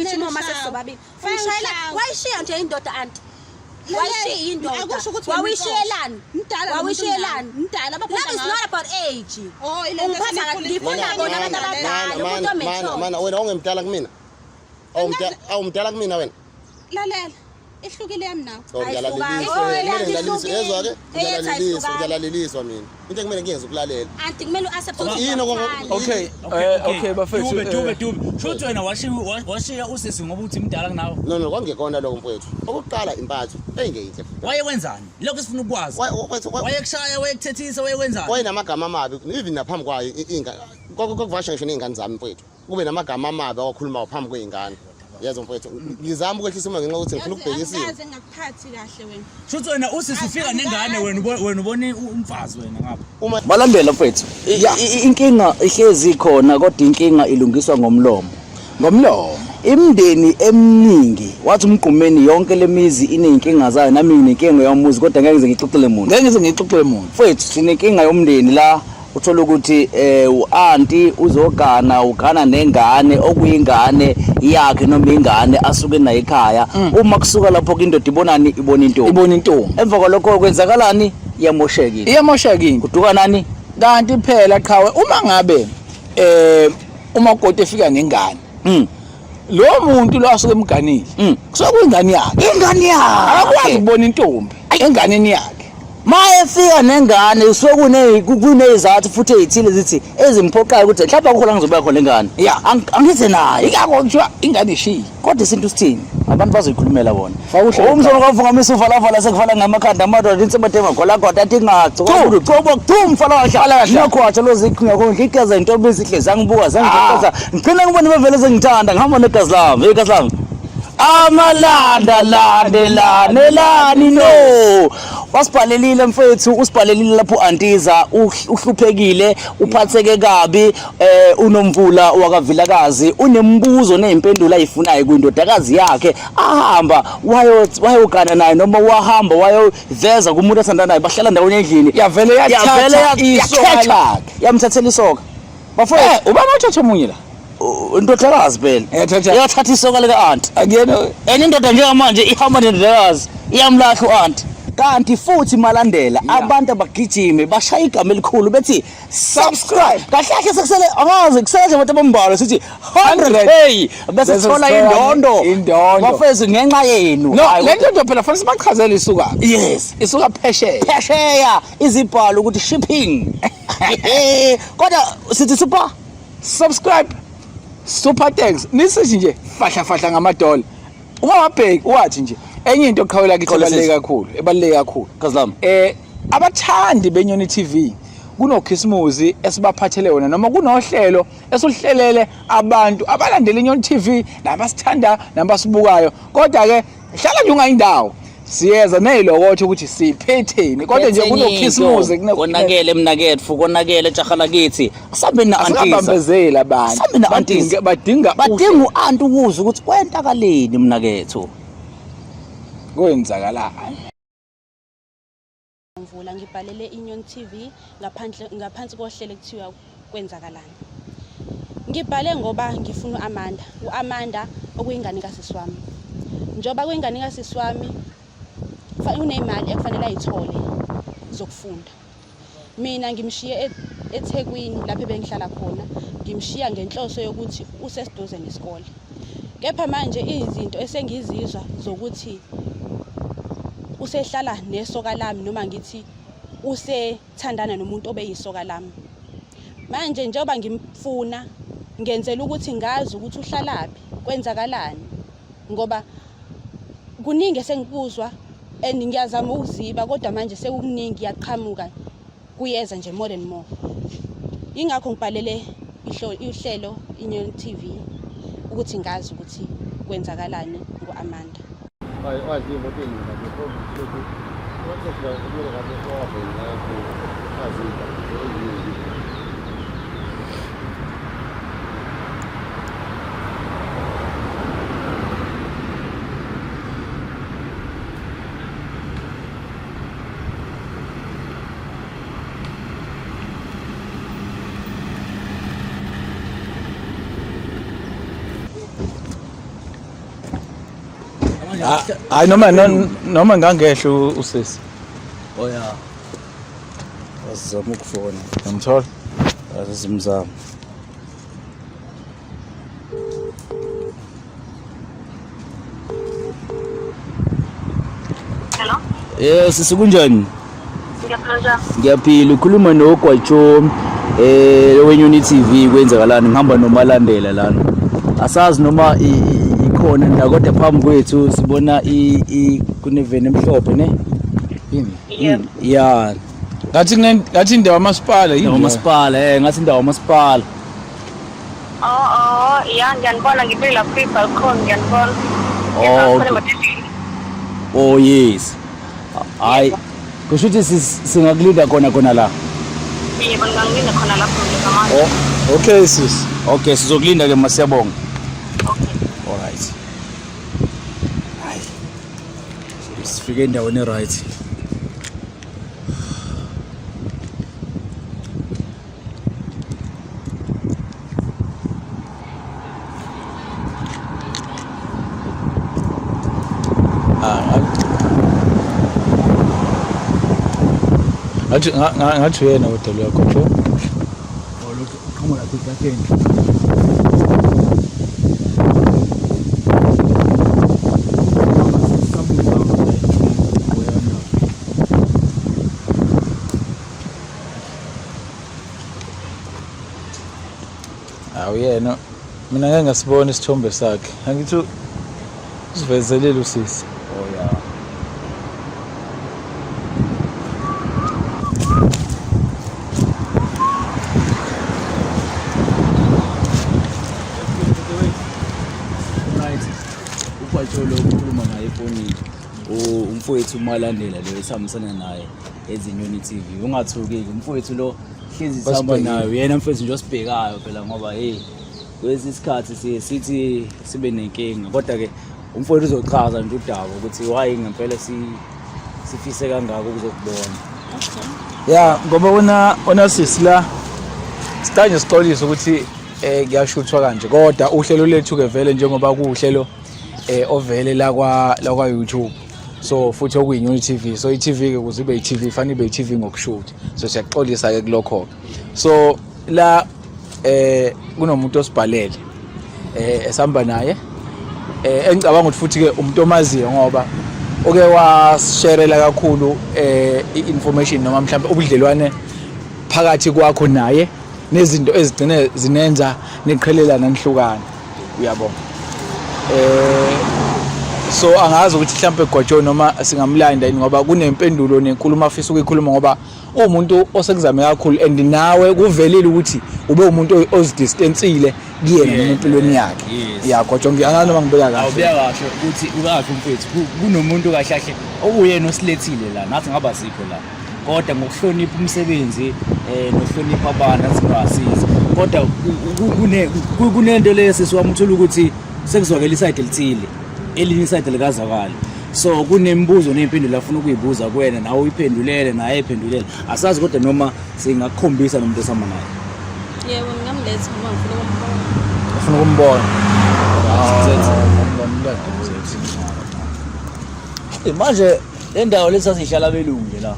bit Fanele more mase ushawe. sobabili. Fanele Ungishayela ushawe. wayishiya nje indoda anti. Lalela, Wayishiya indoda. akusho ukuthi wena Wawishiyelani? Mdala lo muntu Wawishiyelani? mdala. Mdala, abaphanda Love is ngawe. not about age. Oh, ile nto Ungiphatha kahle, esenikhulisa ngifuna ingane. bona abantu abadala, umuntu o-mature. Mana wena ungemdala kumina. Awumdala kumina wena. Lalela, ihlukile yami nawe. Oh, Ayihlukanga. ngiyalaleliswa. Oh, Kumele eyakho ngilaleliswe. ihlukile. Yezwa ke? Eyethu Ngiyalaleliswa, ayihlukanga. ngiyalaleliswa mina. Into ekumele ngiyenze ukulalela. Anti kumele u-accept ukuthi Yini uyakuthanda. Okay, okay bafethu. Dube, Dube, Dube. Shuthi wena washiya usisi ngoba uthi mdala kunawe. No no kwangekona lokho mfowethu. Okokuqala impatho eyingeyinhle. Wayekwenzani? Lokho esifuna ukwazi. Wayekushaya, wayekuthethisa, wayekwenzani? Wayenamagama amabi even naphambi kwayo ingane. Kwakuvasha ngisho nezingane zami mfowethu. Kube namagama amabi awakhulumayo phambi kwey'ngane. Yezwa mfowethu. Ngizama ukwehlisa umoya ngenxa yokuthi ngifuna ukubheka isimo. Angikaze ngakuphathi kahle wena. Shuthi wena usisi ufika nengane wena wena ubone umfazi wena ngapha. Uma Balandela mfethu. Inkinga ihlezi ikhona kodwa inkinga ilungiswa ngomlomo. Ngomlomo. Imindeni eminingi wathi umgqumeni yonke lemizi ineyinkinga zayo nami nginenkinga yomuzi kodwa ngeke ngize ngixoxele muntu. Ngeke ngize ngixoxele muntu. Mfethu sinenkinga yomndeni la uthola ukuthi u-anti uzogana ugana nengane okuyingane yakhe noma ingane asuke nayo ekhaya. Uma kusuka lapho ke indoda ibonani ibona intombi. Ibona intombi. Emva kwalokho kwenzakalani? Iyamosheka. Iyamosheka into. Kuduka nani? Kanti phela qhawe uma ngabe umakoti efika nengane. Lo muntu lo asuke emganile. Kusuke kuyingane yakhe. Ingane yakhe. Akakwazi ukubona intombi enganeni yakhe. Ma efika nengane kusuke kunezizathu futhi ezithile zithi ezimphoqayo ukuthi mhlawumbe akukho la ngizobeka khona lengane. Angize nayo. Ingakho kuthiwa ingane ishiye. Kodwa isintu sithini? Abantu bazoyikhulumela bona. Faka uhlelo. Umzolo kaMfungamisa uvalavala sekuvala ngamakhanda amadoda insimbi magola goda athi ngaco. Cobo thu mfana wahlala Nakho watsho loziqhinga konke igaza intombi ezihle zangibuka zangixoxa. Ngigcina ngibone bevele sengithanda ngihamba negazi lami, igazi lami. Amalanda landelane lani no. Wasibhalelile mfethu, usibhalelile lapho antiza uhluphekile, uphatheke kabi, uNomvula wakaVilakazi unembuzo nezimpendulo ayifunayo kwindodakazi yakhe. Ahamba wayogana naye noma wahamba wayoveza kumuntu athandana naye, bahlala ndawonye endlini. Yavele yathatha Yavele isoka yakhetha. lakhe. Yamthathela isoka. Bafowethu, Ubani othatha omunye la? Indodakazi phela. Yathatha. Yathatha isoka lika auntie. Akuyena. Enye indoda njengamanje ihamba nendodakazi, iyamlahla u-auntie. Kanti futhi malandela abantu abagijime bashaya igama elikhulu bethi subscribe. Kahle kahle sekusele angazi kusele nje abantu abambalwa sithi 100K bese Bese sithola sithola indondo. indondo. Bafethu ngenxa yenu. No, Hayi, le ndondo phela fanele sibachazele isuka. Yes. Isuka phesheya. Phesheya izibhalo ukuthi shipping. Kodwa sithi super subscribe, super thanks. Nisithi nje fahla fahla ngamadola. Ungawabheki wathi nje enye into oqhawela kithi Xolisa. ebaluleke kakhulu, ebaluleke kakhulu. Kazi lami. Abathandi beNyoni TV kunokhisimuzi esibaphathele wona noma kunohlelo esihlelele abantu abalandela iNyoni TV nabasithanda nabasibukayo. Kodwa ke hlala nje ungayindawo. Siyeza nezilokotho ukuthi siphetheni kodwa nje kunokhisimuzi konakele mnaketfu konakele jaha lakithi. Asambe na auntie. Asingabambezeli abantu. Asambe na auntie. Badinga Badinga u-auntie ukuze ukuthi kwentakaleni mnakethu. Kwenzakalani? Mvula ngibhalele iNyoni TV ngaphansi kohlelo ekuthiwa kwenzakalani. Ngibhale ngoba ngifuna uAmanda, uAmanda okuyingane kasisi wami. Njengoba kuyingane kasisi wami unemali ekufanele ayithole zokufunda. Mina ngimshiye eThekwini lapho ebengihlala khona, ngimshiya ngenhloso yokuthi usesiduze nesikole. Kepha manje izinto esengizizwa zokuthi usehlala nesoka lami noma ngithi usethandana nomuntu obeyisoka lami. Manje njengoba ngimfuna ngenzela ukuthi ngazi ukuthi uhlalaphi, kwenzakalani, ngoba kuningi esengikuzwa and ngiyazama ukuziba kodwa manje sekukuningi kuyaqhamuka kuyeza nje more and more. Ingakho ngibhalele uhlelo iNyoni TV ukuthi ngazi ukuthi kwenzakalani ngo-Amanda. Hayi noma noma ngangehla usisi. Oh ya. Wasizama ukufona. Ngimthola. Asizimzama. Hello? Eh sisi kunjani? Ngiyaphila njani? Ngiyaphila ukhuluma noGwajo eh weNyoni TV kwenzakalani ngihamba noMalandela lana. Asazi noma ikhona indawo kodwa phambi kwethu sibona i kuneveni emhlophe ne? Yini? Yebo. Yeah, Ngathi kune ngathi indawo yamasipala yini? indawo masipala eh ngathi indawo masipala. Oh, oh, ya ngiyanibona ngibile lapha kwi-balcony ngiyanibona. Oh, Ngiyakhona okay. emathilini. Oh yes. Hayi kusho ukuthi singakulinda khona khona la. Yebo, ngingangilinda khona lapho njengamanje. Oh, Okay sis. okay sizokulinda ke masiyabonga. Okay. All right. Hayi. Sifike endaweni right. Ngathi ngathi uyena kodwa lo yakho. Oh lokhu uqhamuka lapha ehlatheni. Awuyena. Mina ngeke ngasibona isithombe sakhe. Angithi usivezelile usisi. Oh yeah. Right. Ugwajo lo ukhuluma naye efonini. Umfowethu uMalandela lo esihambisana naye ezinyoni TV. Ungathuki umfowethu lo hlezi sihamba naye uyena mfowethu nje osibhekayo phela ngoba hey kwesinye isikhathi siye sithi sibe nenkinga kodwa ke umfowethu uzochaza nje udaba ukuthi why ngempela sifise kangaka ukuzokubona. Ya ngoba una sisi la sicanje sixolise ukuthi kuyashuthwa kanje kodwa uhlelo lethu ke vele njengoba kuuhlelo ovele la kwa YouTube, so futhi okuyiNyoni TV, so i-TV ke ukuze ibe i-TV fanele ibe i-TV ngokushutha, so siyaxolisa ke kulokho. So la kunomuntu osibhalele esihamba naye engicabanga ukuthi futhi ke umuntu omaziyo ngoba oke washarela kakhulu i-information noma mhlawumbe ubudlelwane phakathi kwakho naye nezinto ezigcine zinenza niqhelelana nihlukana, uyabona. So angazi ukuthi mhlawumbe Gwajo noma singamlanda yini ngoba kunempendulo nenkulumo afisa ukuyikhuluma ngoba uwumuntu osekuzame kakhulu and nawe kuvelile ukuthi ube umuntu ozidistansile kuyena noma empilweni yakhe. Ya Gwajo angazi noma ngibeka kahle. Awubeka kahle ukuthi ukahle umfethu kunomuntu kahle kahle okuyena osilethile la nathi ngaba sikho la kodwa ngokuhlonipha umsebenzi nokuhlonipha abantu nathi singasiza kodwa kunento le sisi wami uthola ukuthi sekuzwakela isayidi elithile elinye isayidi likazwakali, so kunemibuzo ney'mpindulo afuna ukuyibuza kuwena nawe uyiphendulele naye ayiphendulele, asazi kodwa noma singakukhombisa nomuntu osihamba naye. Yebo, ngingamletha ngoba ngifuna ukumbona. Ufuna ukumbona? Manje le ndawo lesi sasihlala belungu nje la.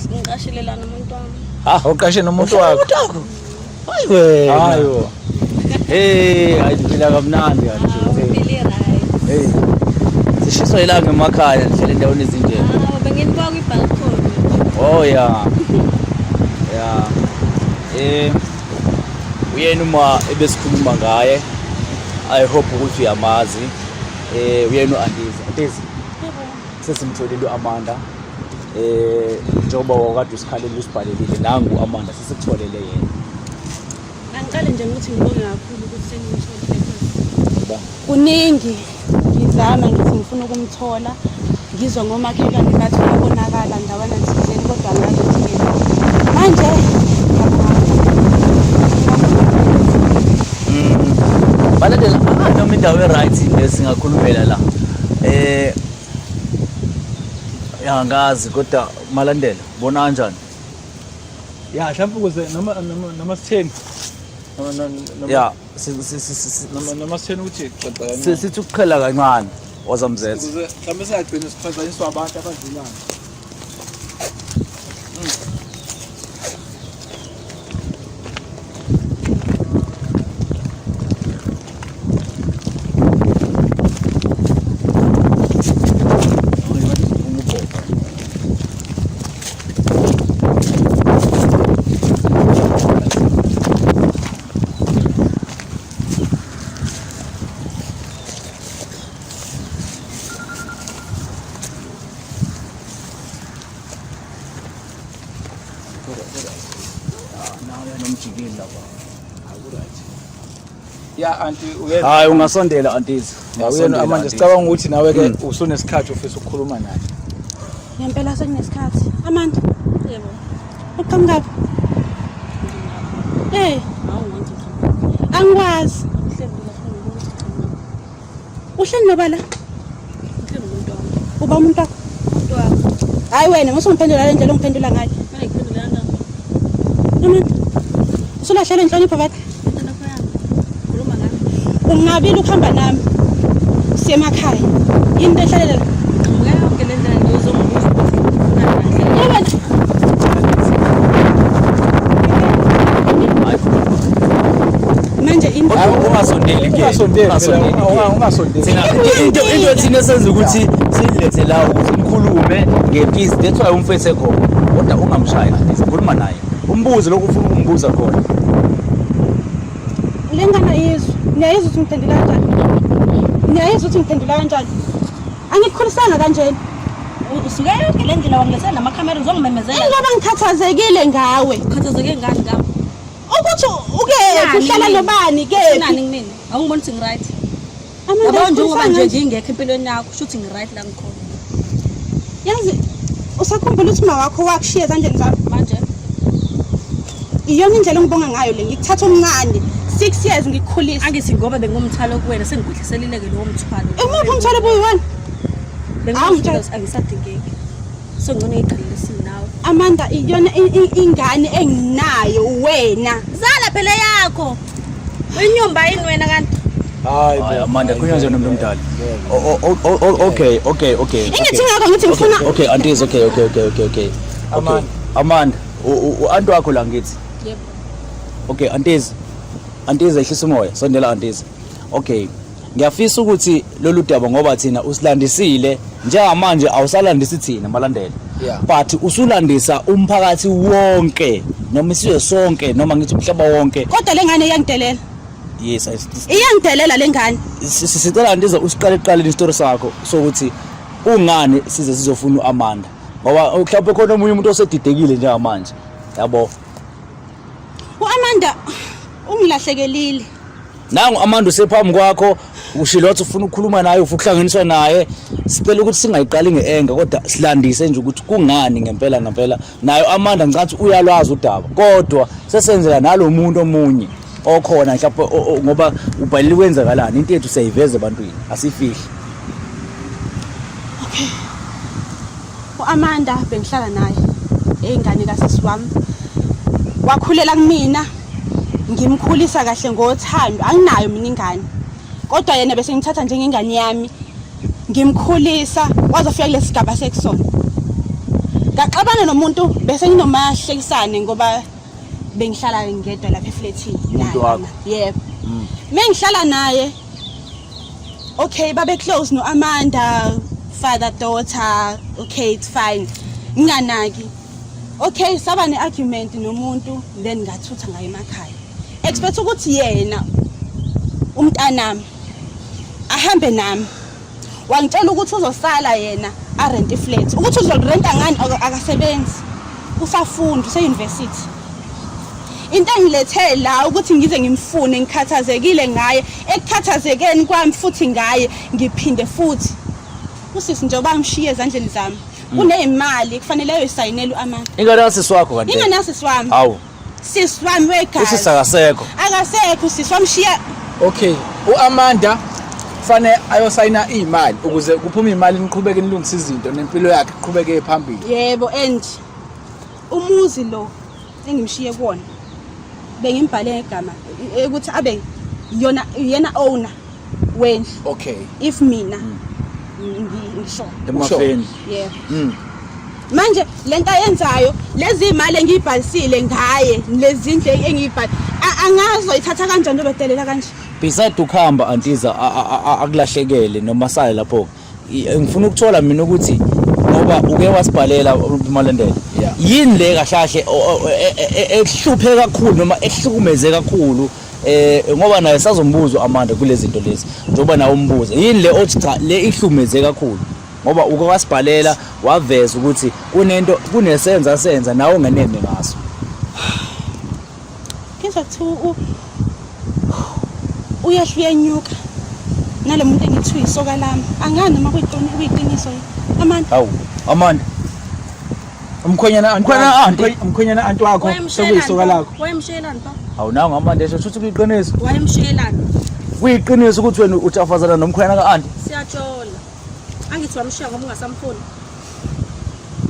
Ngiqashile lana umuntu wami. Ha, uqashe nomuntu wakho. Hayi wena. Hayi. Hey, hayi ngiphila kamnandi kanje. Uphile right. Hey. Sishiswa ilanga emakhaya ngihlele endaweni ezinje. Ah, benginibuka kwi-balcony. Oh yeah. Yeah. Uyena uma ebesikhuluma ngaye. I hope ukuthi uyamazi. Uyena uAndiza. Andiza. Sesimtholile uAmanda. Njengoba wakade usikhalele usibhalelile nangu uAmanda sesikutholele yena. Angiqale nje ukuthi ngibonge kakhulu ukuthi seningitholile. Kuningi ngizama ngithi ngifuna ukumthola ngizwa ngomakhelwane bathi uyabonakala ndawana thizeni kodwa angazi ukuthi ngiyephi. Manje Balandela noma indawo e-right lesingakhulumela la. Angazi kodwa Malandela bona kanjani? Ya mhlawumbe ukuze noma sitheni Ya noma sitheni ukuthi xoxa kancane. Sithi ukuqhela kancane. Woza mzethe. Ukuze mhlawumbe singagcini siphazanyiswa abantu abadlulayo. Ya anti uyena. Hayi ungasondela antizi. Uyena manje sicabanga ukuthi nawe ke usunesikhathi ufisa ukukhuluma naye. Ngempela sekunesikhathi. Amanda. Yebo. Uqhamukaphi? Eh, Awungonke nje. angikwazi. Uhleli lapha ngibona ukuthi uqhamuka. Uhleli nobala? Uhleli nomuntu wami. Uba umuntu wakho? Umuntu wakho. Hayi wena, musungiphendula le ndlela ongiphendula ngayo. Manje ngiphendula kanjani? Amanda. Usulahlele inhlonipho bathi. Inhlonipho yami. Khuluma ngami. Unqabile ukuhamba nami. Siye emakhaya. Yini into ehlalela la? Qhamuka yonke le ndlela nje uzongibuza ukuthi ufunani ngale. Yebo wena. Manje in Ungasondeli ke. Ungasondeli phela, ungasondeli. Thina into thina esenza ukuthi silethe la ukuthi nikhulume ngepeace that's why umfethu ekhona. Kodwa ungamshayi antizi, khuluma naye. Umbuze lokhu ufuna ukumbuza khona. le ngane ayizwa. Niyayizwa ukuthi ngiphendula kanjani? Niyayizwa ukuthi ngiphendula kanjani? Angikukhulisanga kanjena. Usuke yonke le ndlela wangilethela namakhamera uzongimemezela. Ingoba ngikhathazekile ngawe. Ukhathazeke ngani ngami? Ukuthi ukephi uhlala nobani kephi? Unani kumina? Awungiboni ukuthi ngiright. Amanda, Yabo njengoba nje angikukhulisanga ngingekho empilweni yakho, kusho ukuthi ngiright la ngikhona. Yazi usakhumbula ukuthi uma wakho wakushiya ezandleni zami. Manje Iyona indlela engibonga ngayo le ngikuthatha omncane 6 years ngikukhulisa. angithi ngoba bengumthwalo kuwena sengikudliselile-ke lowo mthwalo. Umuphi umthwalo obuyi-one? Bengumthwalo angisadingeki. So ngcono ngiqhelelise nawe. Amanda iyona ingane enginayo wena. Zala phela yakho. Uyinyumba yini wena kanti? Hayi Hayi Amanda, kunywa nje nomuntu omdala. Okay, okay, okay. Ingithi ngakho ngithi ngifuna Okay, aunties, okay, okay, okay, okay, okay. Amanda. Amanda, u-anti wakho la ngithi. Yebo. Okay, aunties. Aunties ehlisa umoya, sondela aunties. Okay. Ngiyafisa ukuthi lolu daba ngoba thina usilandisile njengamanje awusalandisi thina malandela. Yeah. But usulandisa umphakathi wonke noma isizwe sonke noma ngithi umhlaba wonke. kodwa le ngane iyangidelela. Yes, Iyangidelela le ngane. sicela ndize usiqale kuqale isitori sakho sokuthi ungani size sizofuna uAmanda ngoba mhlawumbe khona omunye umuntu osedidekile njengamanje yabo. U-Amanda ungilahlekelile. Nangu Amanda usephambi kwakho ushilo wathi ufuna ukukhuluma naye ufuna ukuhlanganiswa naye. Sicela ukuthi singayiqali nge-anger kodwa silandise nje ukuthi kungani ngempela ngempela nayo Amanda ngicathi uyalwazi udaba kodwa sesenzela nalomuntu omunye okhona mhlawumbe ngoba ubhalile kwenzakalani into yethu siyayiveza ebantwini asifihli. Okay. U-Amanda bengihlala naye eyingane kasisi wami. Wakhulela kumina ngimkhulisa kahle ngothando anginayo mina ingane. Kodwa yena bese ngithatha njengengane yami ngimkhulisa wazofika kulesi sigaba sekusona. Ngaxabana nomuntu bese nginomahlekisane ngoba bengihlala ngedwa lapha eflethini. Umuntu naye. wakho? Yebo. Mengihlala naye okay babe close no Amanda father daughter okay it's fine nginganaki okay saba ne argument nomuntu then ngathutha ngaye emakhaya expect ukuthi yena umntanami ahambe nami wangitshela ukuthi uzosala yena arent iflat ukuthi uzolirenta ngani akasebenzi usafunda use-university into engilethe la ukuthi ngize ngimfune ngikhathazekile ngaye ekukhathazekeni kwami futhi ngaye ngiphinde futhi usisi njengoba ngishiye ezandleni zami kuneyimali kufanele ayoyisayinela u-Amanda Ingane kasisi wakho kanti? ingane yasisi wami Hawu, sisi wami wegazi usisi akasekho. akasekho usisi wamshiya Okay, uAmanda kufanele ayosayina imali ukuze kuphume imali niqhubeke nilungise izinto nempilo yakhe iqhubeke phambili. Yebo and umuzi lo engimshiye kuwona bengimbhale ngegama ukuthi abe yona yena owner wendlu Okay. if mina ngisho Emafeni. Yebo. Manje lento ayenzayo lezi imali engiyibhalisile ngaye lezi ndle engiyibhal angazoyithatha kanjani obedelela kanje? Beside ukuhamba antiza akulahlekele noma sale lapho. Ngifuna ukuthola mina ukuthi ngoba uke wasibhalela uMalandela. Yini le kahle kahle ehluphe kakhulu noma ehlukumeze kakhulu ngoba naye sazombuza Amanda kulezi zinto lezi njengoba nawe umbuza yini le othi cha le ihlumeze kakhulu ngoba uke wasibhalela waveza ukuthi kunento kunesenza senza nawe ungeneme ngaso. Ngizwa kuthiwa uyehla uyenyuka nalo muntu engithi uyisoka lami angani noma kuyiqiniso yini Amanda. Hawu Amanda. Umkhwenyana anti Umkhwenyana anti. Umkhwenyana anti wakho sekuyisoka lakho. Wayemshiyelani pa? Hawu nangu Amanda esho ukuthi kuyiqiniso. Wayemshiyelani? Kuyiqiniso ukuthi wena utshafazana nomkhwenyana ka-anti. Siyajola. Angithi wamshiya ngoba ungasamfuni.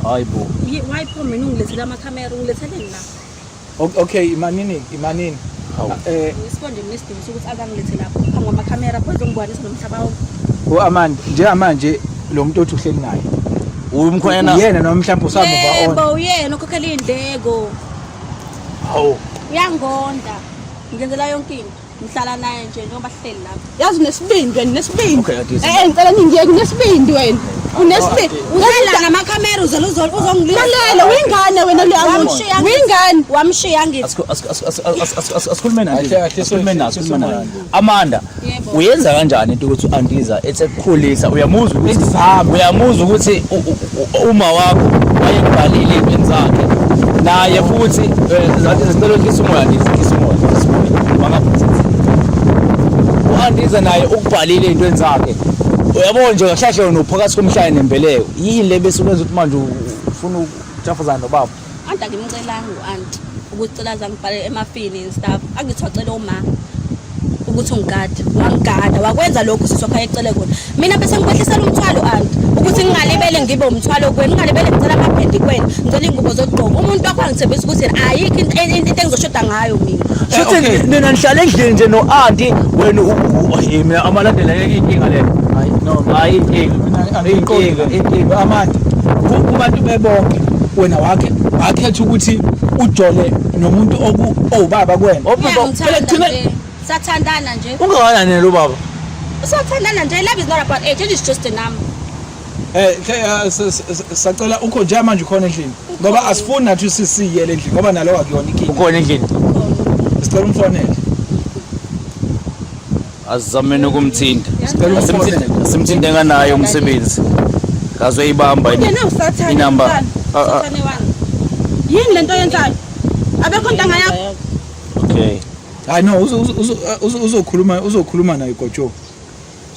Hayi bo. Why pho mina ungilethele amakhamera ungiletheleni la? Okay, imanini imanini. Hawu. Ngisibonje nginesidingo sokuthi akangilethe lapho phambi kwamakhamera pho ezongibonisa nomhlaba wonke. U-Amanda njengamanje lo muntu othi uhleli naye. Umkhwenyana Uyena noma mhlawumbe usamuva on. Yebo uyena okhokhela iy'ndleko. Hawu. Uyangonda. Ngenzela yonke into. Ngihlala naye nje njengoba sihleli lapha. Yazi unesibindi wena unesibindi. Okay, Adisa. Eh ngicela ningiyeke unesibindi wena. Unesibindi. Uhlala namakhamera uzele uzongilisa. Lalela uyingane wena leya muntu. Wamshiya ngithi- Uyingane. Wamshiya ngithi. Asikhulume naye. Ahle, ahle, Asikhulume naye, ahle, asikhulume naye. Amanda, Yebo. uyenza kanjani into ukuthi u-Antiza ethekukhulisa uyamuzwa ukuthi Ekuzama. uyamuzwa ukuthi uma wakho wayekubhalile ey'ntweni zakhe naye futhi zathi zicela wehlisa umoya Antiza, ehlisa umoya, ehlisa umoya. Bangaphuthi. U-Antiza naye ukubhalile ey'ntweni zakhe. Uyabona nje kahle kahle wena uphakathi komhlane nembeleko. Yini le bese ukwenza ukuthi manje ufuna ukutshafazana nobaba? Anti angimcelanga u-anti ukuthi cela azangibhalele emafini and stuff. Angithi wacela uma ukuthi ungigade. Wangigada wakwenza lokhu sisi wakho ayecele kona. Mina bese ngikwehlisela umthwalo anti ukuthi ngingalibele ngibe umthwalo kuwena, ngingalibele ngicela amaphedi kuwena, ngicela iy'ngubo zokugqoka. Umuntu wakho angithembisa ukuthi ayikho into engizoshoda ngayo mina. Shuthi Okay. nina nihlala endlini nje no-anti wena mina amalandela yeke inkinga leyo. Hayi no. Hayi inkinga. Mina angiqondi. Inkinga, inkinga. Amanda kubantu bebonke wena wakhe wakhetha ukuthi ujole nomuntu oku owubaba kuwena. Uyangithanda Phela nje. Sathandana nje. Ungakanani lo baba? Sathandana nje. Love is not about age, it is just a number. Sacela ukho nje manje ukhona endlini ngoba asifuni nathi sisiyele endlini ngoba nalo akuyona inkinga. Ukhona endlini. Sicela umfonele. Asizameni ukumthinta. Sicela umfonele. Asimthinte nganayo umsebenzi. Kazoyibamba Yena usathane. inamba. umntwana. Sathane wami. Yini lento oyenzayo? Abekho ntanga yakho. Okay. Hayi no uzokhuluma uzokhuluma naye Gojo.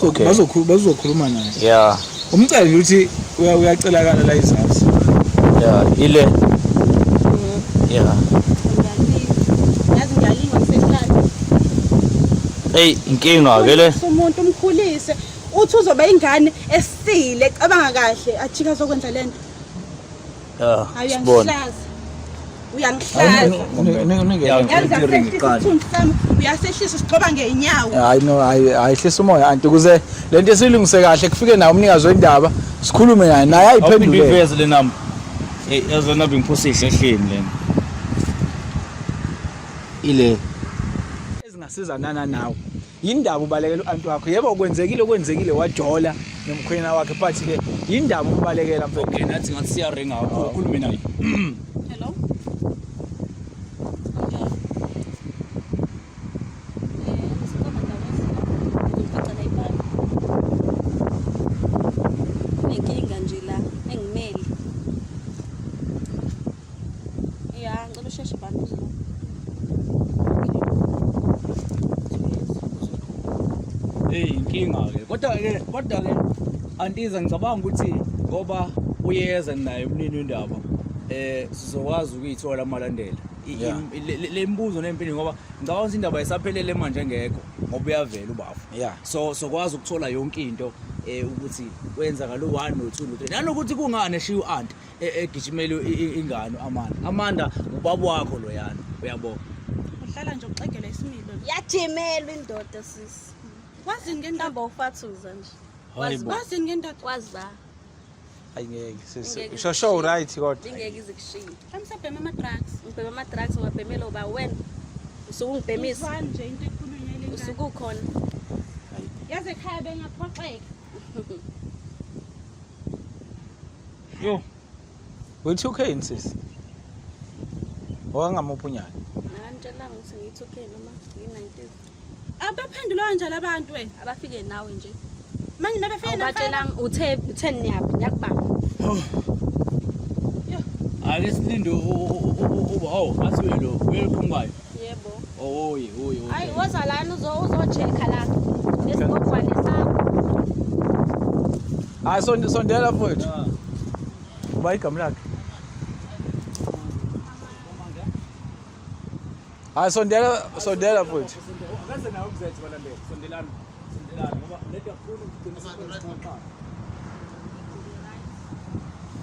Okay. Bazokhuluma naye. Yeah. Umcele nje ukuthi uyacelakala la izazi. Yeah, ile. Yeah. Yazi ngiyalingwa ngisehlala. Hey, inkinga ke le. Umuntu umkhulise uthi uzoba ingane esile cabanga kahle ajika azokwenza lento. Yeah. Hayi Sibone. uyangihlaza. Uyangihlaza. Yazi uyasehlisa isithunzi sami, uyasehlisa usigxoba ngey'nyawo. Hayi no hayi hayi hlisa umoya anti ukuze lento esiyilungise kahle kufike naye umnikazi wendaba sikhulume naye naye Awuphinde ayiphendule. uyiveze le number. Hey, yazi le number ngiphose ihlehleni lena. Ile. Ezingasiza nana nawe. Yindaba ubalekela u-anti wakho. Yebo kwenzekile kwenzekile wajola nomkhwenyana wakhe but ke yindaba umbalekela mfethu. Okay, nathi ngathi siyaringa ukhulume naye. Hello? Kunenkinga nje la engimele. Ya, ngicela usheshe bantu uze la. Hey, inkinga ke. Kodwa ke, kodwa ke antiza ngicabanga ukuthi ngoba uyeza naye umnini wendaba sizokwazi ukuyithola amalandela. Yeah. Le mibuzo nempilo ngoba ngicabanga ukuthi indaba isaphelele manje engekho ngoba uyavela ubafu. Yeah. So sokwazi ukuthola yonke into ukuthi kwenzakala u1 no2 no3. Nanokuthi kungani eshiya uanti egijimele ingane uAmanda. Amanda ubaba wakho loyana, uyabo. Uhlala nje uxegela isimilo. Yajimelwa indoda sisi. Wazini ngendaba? Mhlawumbe ufathuza nje. Hayi bo. Wazini ngendoda? Kwazi ba. Hayi ngeke sisi. Ngeke Usho sure right kodwa. Lingeke ize kushiye. Amsabhema ama-drugs. Ngibhema ama-drugs ngibhemela uba wena. Usuke ungibhemisa. Uzwani nje into ekhulunywa ile ngane. Usuke ukhona. Yazi ekhaya bengaphoxeka. Yo. Uthi okay yini sisi? Wangamuphi unyaka? Nganitshelanga ukuthi ngiyi-2K noma ngiyi-90. Abaphendulwa kanjani abantu wena? Abafike nawe nje. Manje nabefike Awubatshelanga uthe uthe niyaphi niyakubamba. Ake silinde uba hawu athi wena lo uyeqhamukayo. Yebo. Oh oye oye oye. Hayi woza lana uzo uzocheck-a la. Lesigogwane sakho. Hayi sondela mfowethu. Uba igama lakhe. Hayi sondela sondela mfowethu. Akaze nawe umzethe balandela. Sondelani. Sondelani ngoba lento yakhulu ugcina sixoxa.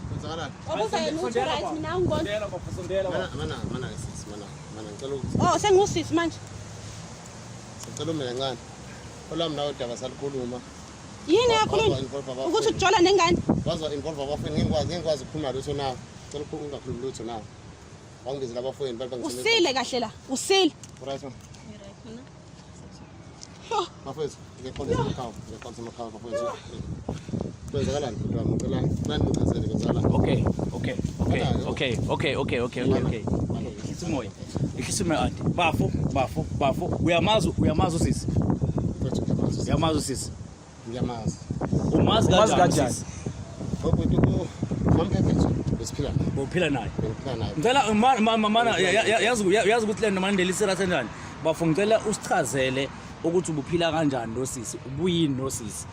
Kwenzakalani? Wabuza yena uthi right mina awungiboni. Sondela bafo sondela. Mana mana mana sisi mana mana ngicela ukuthi Oh sengusisi manje. ngicela ume kancane. Olami nawe udaba salikhuluma. Yini yakhulunywa? Ukuthi ujola nengane. Wazo involve abafweni ngingikwazi ngingikwazi ukukhuluma lutho nawe. Ngicela ungakhulumi lutho nawe. Wangibizela abafweni bathi bangisele. Usile kahle la. Usile. Right. ma. Bafowethu, ngiyaxolisa emakhaya, ngiyaxolisa emakhaya bafowethu. Kwenzakalani bhuti wami? Ngicela nani ngichazele kwenzakalani? Okay, okay, okay, okay, okay, okay, okay, okay, okay. Ehlisa umoya. Ehlisa umoya auntie. Bafo, bafo, bafo. Uyamazi, uyamazi usisi. Mfowethu ngiyamazi. Uyamazi usisi. Ngiyamazi. Umazi Umazi kanjani kanjani? usisi? Bhuti uMamphephethu besiphila naye. Uphila naye. Bengiphila naye. Ngicela mana yazi yazi ukuthi le nto manje lisera kanjani. Bafo ngicela usichazele ukuthi ubuphila kanjani lo sisi, ubuyini lo sisi.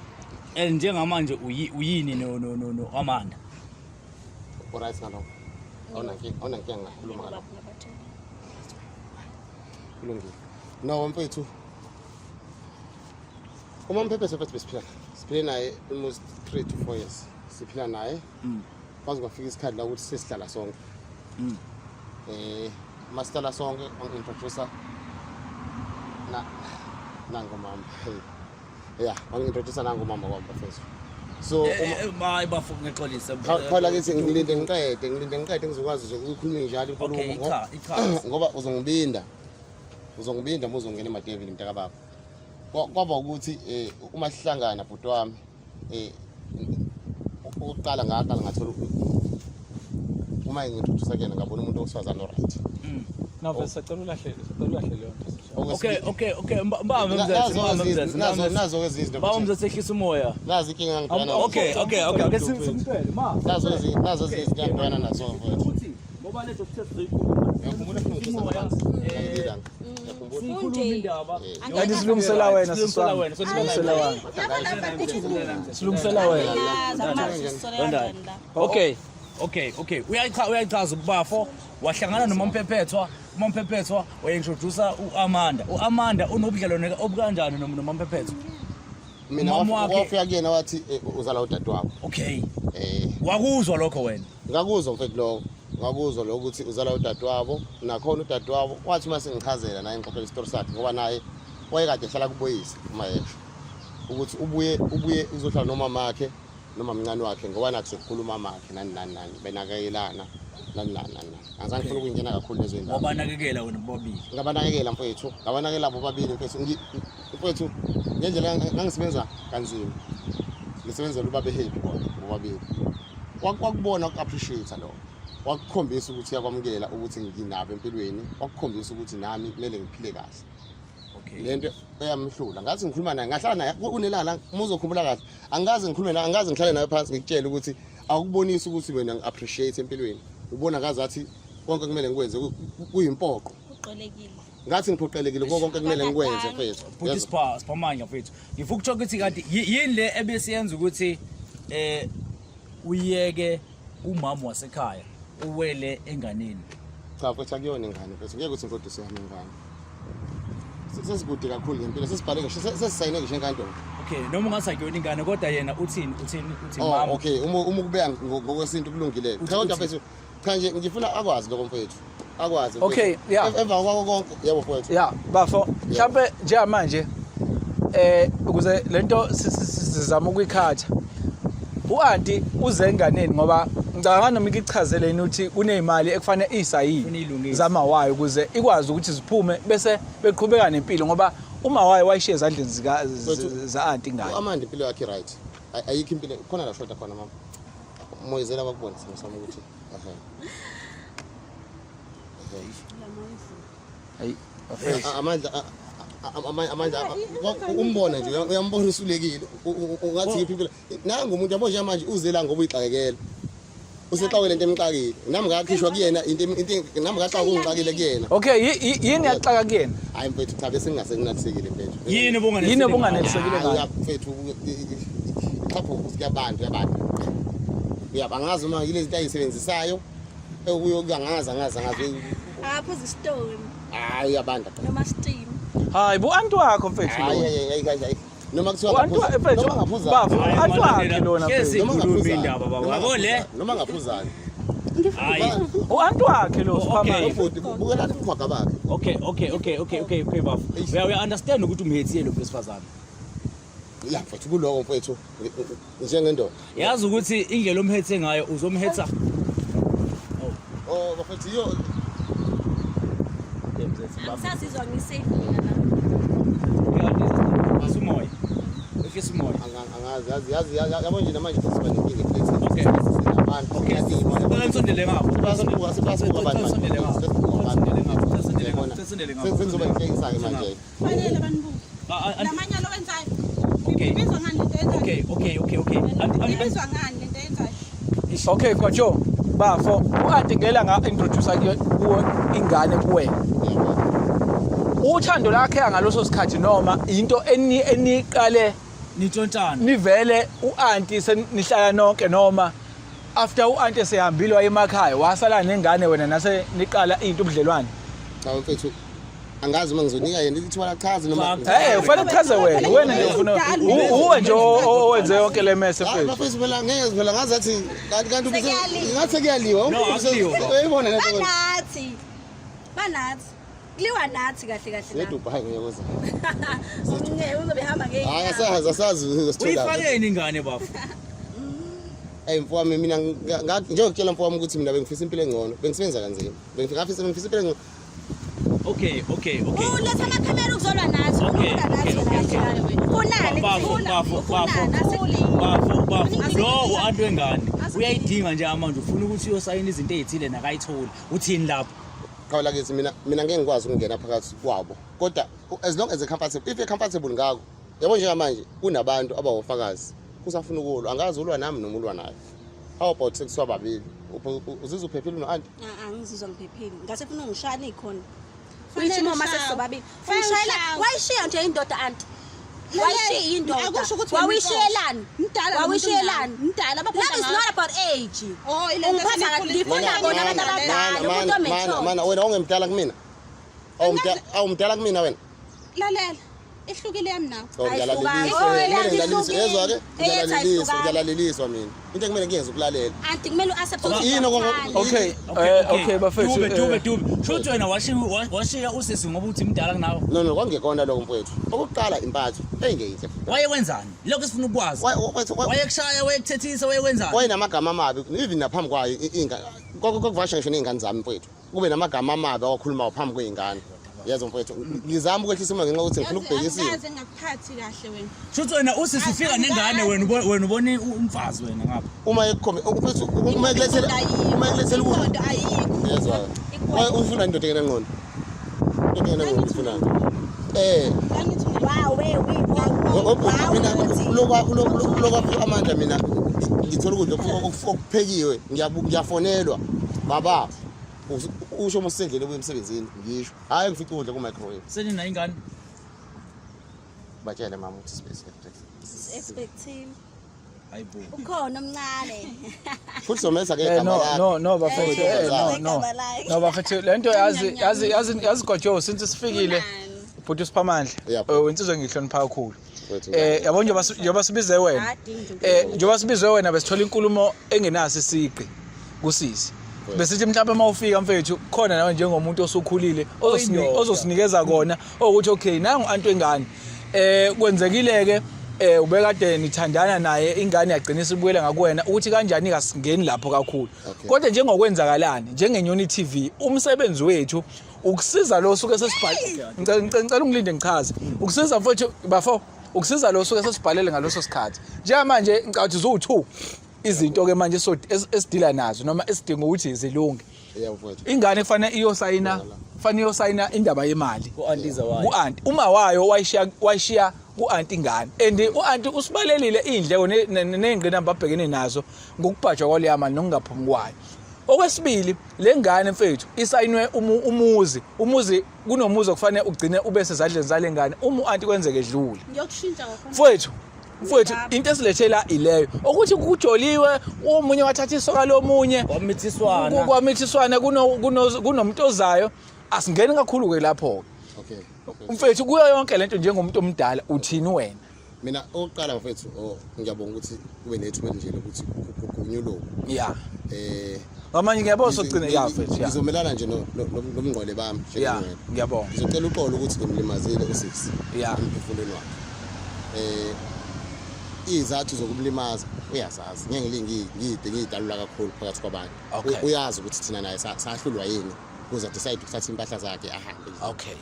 And njengamanje uyini no no no no Amanda. Uright ngalokho. Awunankinga, awunankinga ngakhuluma ngalokho. Kulungile. No mfethu. Uma Mphephethu mfethu besiphila naye. Siphile naye almost 3 to 4 years. Siphila naye. Kwaze kwafika isikhathi la ukuthi sesihlala sonke. Eh masihlala sonke wangi-introduce na nangomama. Hey. Yeah, wangi-introduce nangomama kwami bafethu. So uma Hayi bafo ngixolise. Khala kithi ngilinde ngiqede ngilinde ngiqede ngizokwazi nje ukukhuluma njalo inkulumo Okay, icha, ichaze. ngoba uzongibinda uzongibinda uma uzongena emadevini mntakababa Kwaba ukuthi eh uma sihlangana bhuti wami eh ukuqala ngaqala ngathola uma ngintroduce kuyena ngabona umuntu owesifazane o-right. No, vese sacela ulahle sacela ulahle leyo nto. Okay, okay, okay. Mbambe mzethu, mbambe mzethu. Nazo nazo izinto. Baba mzethu ehlisa umoya. Nazi inkinga engibhekana nazo. Okay, okay, okay. Ake simcele ma. Nazo nazo izinto engibhekana nazo mfowethu. Ukuthi ngoba lezo sithe sizoyikhuluma. Ngiyakhumbula futhi Umoya. ngilanga. Ngiyakhumbula. Sikhuluma indaba. Kanti silungisela wena sisi Silungisela wami. wena, Silungisela wena. Silungisela wena. Yazi amazi sisole kanjani la. Okay. Okay, okay. Uyayicha uyayichaza ubafo wahlangana noMamphephetwa, uMamphephetwa wayentroduce uAmanda. uAmanda unobudlelwane obukanjani noMamphephetwa? Mina Umama wakhe- wafika kuyena wathi uzala udadewabo. Okay. Eh Wakuzwa lokho wena? ngakuzwa mfethu lokho. Ngakuzwa lokho ukuthi uzala udadewabo, nakhona udadewabo wathi uma sengichazela naye ngixoxela isitori sakhe ngoba naye wayekade ehlala kuboyise uma esho ukuthi ubuye ubuye uzohlala nomama wakhe noma mncane wakhe ngoba nakho sekukhuluma umamakhe nani nani nani benakekelana nani nani nani nani. Angizange ngifuna ukuyingena kakhulu lezo zindawo. Wabanakekela wena bobabili. Ngabanakekela mfowethu, ngabanakekela bobabili mfethu. Mfowethu ngendlela ngangisebenza kanzima. Ngisebenzela ubabe happy bona bobabili. Wakubona uku-appreciate lokho. Wakukhombisa ukuthi uyakwamukela ukuthi nginabo empilweni, wakukhombisa ukuthi nami kumele ngiphile kahle. Okay. Lento eyamhlula. Ngathi ngikhuluma naye, ngahlala naye unelala, uma uzokhumbula kahle. Angikaze ngikhulume naye, angikaze ngihlale naye phansi ngikutshele ukuthi awukubonisi ukuthi wena ngi-appreciate empilweni. Ubona ngazathi konke kumele ngikwenze kuyimpoqo. Uqolekile. Ngathi ngiphoqelekile kuko konke kumele ngikwenze mfethu. Bhuti Sipha, Siphamandla mfethu. Ngifuna ukutsho ukuthi kanti yini le ebesiyenza ukuthi uyeke umama wasekhaya uwele enganeni? Cha mfethu akuyona ingane mfethu. Ngeke ukuthi ngigoduse yami ingane. Sesikude kakhulu ngempilo, sesibhale ngisho, sesisayine ngisho enkantolo. Okay, noma ungathi akuyona ingane kodwa yena uthini uthini uthi Oh, mama. okay, uma ukubeka ngokwesintu kulungile. Cha kodwa mfethu, cha nje ngifuna akwazi lokho mfethu. Akwazi. mfethu. Okay, yeah. Emva kwako konke, yebo mfethu. Ya, bafo, mhlambe njengamanje ukuze lento sizama ukuyikhatha. U-anti uze enganeni ngoba ngicabanga noma ikichazele yini ukuthi kuney'mali ekufanele Funa iyisayini iyilungise. zamawayo ukuze ikwazi ukuthi ziphume bese beqhubeka nempilo ngoba uma wayo wayishiya ezandleni zika Mfethu, za-anti ingane. Amanda impilo yakhe right. Ayikho impilo khona la shoda khona mama. Moyizela bakubona simo sami ukuthi. Ehe. Hayi, bafethu. Amandla amandla umbona nje uyambona usulekile ungathi yiphi impilo nangu umuntu yabo nje manje uze la ngoba uyixakekela usexakele into emxakile nami ngakhishwa kuyena into into nami ngaxaka ungixakile kuyena Okay, yini yaxaka kuyena? Hayi mfethu, cha, bese ngingase nginalisekile mfethu. Yini obunganelisekile? Yini obunganelisekile ngayo? Hayi mfethu, iqhapho kuyabantu yabantu. Uyaba angazi uma yilezi zinto ayisebenzisayo ekuyokangazi angazi angazi. Akaphuza isitoni Hayi uyabanda. noma steam. Hayi, bu anti wakho mfethu. Hayi lona. hayi hayi hayi. Noma kuthiwa U-anti ngaphuza- mfethu, noma ngaphuzana. bafo, Hayi, u-anti wakhe Mandela, lona ke mfethu. Noma sikhuluma ngaphuzana. indaba baba. Noma Yabo le? ngaphuzana. Noma ngaphuzana. Hayi. U-anti wakhe lo Okay. Siphamandla. Ubhuti bukelani ubuqhwaga bakhe. Okay, bafo. Uya understand ukuthi umhethile lo wesifazane. Ya mfethu kuloko mfethu njengendoda. Yazi ukuthi indlela omhethe ngayo uzomhetha. Oh bafethu yo Angisazizwa ngisafe mina la. Ehlisa umoya. Ehlisa umoya. Angazi yazi yazi yabo nje namanje futhi siba nenkinga eflethe. Okay. Abantu Okay. Cela nisondele ngapho. Basibuka sibasibuka abantu. Nisondele ngapho. Nisondele ngapho. Nisondele ngapho. Nisondele ngapho. Sengizoba inhlekisa-ke manje. Fanele banibuke. Ah, ah, Lamanyala owenzayo. Okay. Ibizwa ngani lento oyenzayo? Okay. Ibizwa ngani lento oyenzayo? Okay, Kwajo, bafo, u-anti ngela nga-introduce kuwe ingane kuwena. Uthando lakhe ngaloso sikhathi noma into eniqale Nitshontshana. nivele u-anti senihlala nonke noma after u-anti esehambile waye emakhaya wasala nengane wena nase niqala into ubudlelwane. Cha mfethu angazi uma ngizonika yena ithuba lachaze noma Cha, Hey, ufanele uchaze wena, wena nje ufuna uwe nje owenze yonke le mess Hayi mfethu. bafethu phela ngeke phela ngazi athi kanti kanti Sekuyaliwa. ngathi sekuyaliwa. No, akuliwa. Uyayibona lento. Banathi. Banathi. Kuliwa nathi kahle kahle la. Sedubai ngiyokuza. Ngeke uzobe hamba Hayi ngeyinyawo. asazi asazi sithola. Uyifakeni ingane bafo? Hey mfowami mina njengokutshela mfowami ukuthi mina bengifisa impilo engcono, bengisebenza kanzima. Bengifisa bengifisa impilo engcono. Okay. Uletha amakhamera ukuzolwa nathi. Okay, Ukulwa nathi okay, la. okay, Ufunani? Bafo, Ufuna- bafo, ufunani? bafo. Asikulile. Bafo, bafo. Lo u-anti wengane uyayidinga nje manje ufuna ukuthi uyosayina izinto ezithile nakayitholi. Uthini lapho? Qhawe lakithi mina ngeke ngikwazi ukungena phakathi kwabo. Kodwa as long as comfortable, if comfortable ngakho. Yabo njengamanje kunabantu abawofakazi. Kusafuna ukulwa, angazi ulwa nami noma ulwa naye. How about sekuthiwa babili? Uzizwa uphephile no-anti? Ah, ah, ngizizwa ngiphephile. Ngase funa ungishaya ikhona. Fanele Uyithi uma ushawe. sesisobabili. Fanele Ungishayela, ushawe. wayishiya nje indoda anti. Lalela, Wayishiya indoda. akusho ukuthi wena Wawishiyelani? Mdala lo muntu Wawishiyelani? mdala, abaphanda Love is ngawe. not about age. Oh, ile nto Ungiphatha kahle, esenikhulisa. ngifuna bona abantu abadala, umuntu o-mature. Mana wena ungemdala kumina. Awumdala kumina wena. Lalela, ihlukile yami nawe. Oh, Ayihlukanga. ngiyalaleliswa. Oh, Kumele eyakho ngilaleliswe. ihlukile. Yezwa ke? Eyethu Ngiyalaleliswa, ayihlukanga. ngiyalaleliswa mina. Into ekumele ngiyenze ukulalela. Anti kumele u-accept ukuthi Yini uyakuthanda. Okay, okay bafethu. Dube, dube, dube. Shuthi wena washiya usisi ngoba uthi mdala kunawe. No no kwangekona lokho mfowethu. Okokuqala impatho engeyinhle. Wayekwenzani? Lokho esifuna ukwazi. Wayekushaya, wayekuthethisa, wayekwenzani? Wayenamagama amabi even naphambi kwayo ingane. Kwakuvasha ngisho nezingane zami mfowethu. Kube namagama amabi awakhulumayo phambi kwezingane. Yezwa mfowethu. Ngizama ukwehlisa umoya ngenxa yokuthi ngifuna ukubhekisisa. Angikaze ngakuphathi kahle wena. Shuthi wena usisi ufika nengane wena wena ubona umfazi wena ngapha. Uma ekukhombe mfowethu uma ekulethela uma ekulethela ukudla. Ingqondo ayikho. Yezwa. Ufuna indoda engenangqondo. Indoda engenangqondo ufuna. Angithi Wow, we we Obhuti mina lokwa amandla mina ngithola ukudla okuphekiwe ngiyafonelwa baba usho uma usendleleni obuya emsebenzini ngisho hhayi ngifica ukudla ku-microwave. Senina ingane? Batshele mama ukuthi space Expecting. Hayibo. Ukhona omncane. Futhi sometha ke Eh igama no lakho. no no bafethu eh no no Igama lakhe. no bafethu lento yazi yazi yazi yazi Gojo since sifikile bhuti uSiphamandla Yep. insizwa engihlonipha kakhulu Mfethu, yabo njengoba njengoba sibize wena njengoba sibize wena besithola inkulumo engenaso isigqi kusisi besithi mhlawumbe uma ufika mfethu khona nawe njengomuntu osukhulile Oyindoda. ozosinikeza kona ukuthi okay nangu antu engane kwenzekile ke eh ubekade nithandana naye ingane yagcina isibuyela ngakuwena ukuthi kanjani kasingeni lapho kakhulu kodwa njengokwenzakalani njengeNyoni TV umsebenzi wethu ukusiza lo suke sesibhale ngicela ngicela ungilinde ngichaze ukusiza mfowethu bafo ukusiza lo suke sesibhalele ngaloso sikhathi njengamanje ngicabanga ukuthi ziwu-2 izinto ke manje esidila nazo noma esidinga ukuthi zilunge ingane kufanele iyosayina kufanele iyosayina indaba yemali ku-anti uma wayo wayishiya wayishiya ku-anti ingane and u-anti usibalelile iy'ndleko ney'ngqinamba abhekene nazo ngokubhajwa kwaleya mali nokungaphumi kwayo okwesibili le ngane mfethu isayinwe umuzi umuzi kunomuzi okufanele ugcine ube sezandleni zale ngane uma u-anti kwenzeke edlule mfethu mfowethu into esilethe la ileyo ukuthi kujoliwe omunye wathatha isoka lomunye kwamithiswana kwamithiswana kunomuntu ozayo asingeni kakhulu ke lapho okay mfethu kuyo yonke lento njengomuntu omdala uthini wena mina okokuqala mfethu oh ngiyabonga ukuthi kube nethuba elinje lokuthi kugunyuloku ya eh ngamanye ngiyabona sogcina ya mfethu ya ngizomelana nje nomngqwele bami ya ngiyabonga ngizocela uxolo ukuthi ngimlimazile usisi ya emphefumulweni wakhe eh izathu zokumlimaza uyazazi ngeke ngilinge ngide ngiyidalula kakhulu phakathi kwabantu uyazi ukuthi thina naye sahlulwa yini kuze decide ukuthatha impahla zakhe ahambe okay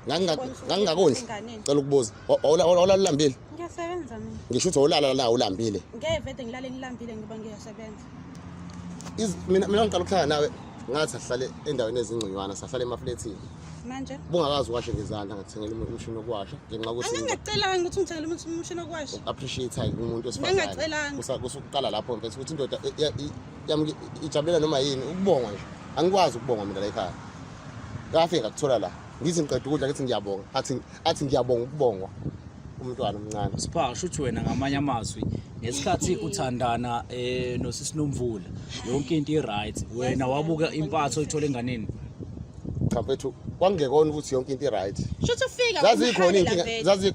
Ngangingakondli. Cela ukubuza. Wawulala ulambile? Ngiyasebenza mina. Ngisho ukuthi wawulala la ulambile. Ngeke vele ngilale ngilambile ngoba ngiyasebenza. Mina mina ngiqala ukuhlala nawe ngathi asihlale endaweni ezingconywana sahlala emaflethini. Manje? Bungakazi uwashe ngezandla ngakuthengela umshini wokuwasha ngenxa yokuthi Angingacelanga ukuthi ungithengele umshini wokuwasha. Appreciate umuntu wesifazane. Ngingacelanga. Kusukuqala lapho mfethu ukuthi indoda ijabulela noma yini ukubongwa nje. Angikwazi ukubongwa mina la ekhaya. Ngafika ngakuthola la. Ngithi ngiqeda ukudla ngithi ngiyabonga. Athi athi ngiyabonga ukubongwa umntwana omncane. Sipha shuthi wena ngamanye amazwi ngesikhathi uthandana eh nosisi Nomvula yonke into i-right wena wabuka impatho oyithola enganeni. Cha mfethu kwangekona ukuthi yonke into i-right. Shuthi ufika Zazikhona inkinga zazi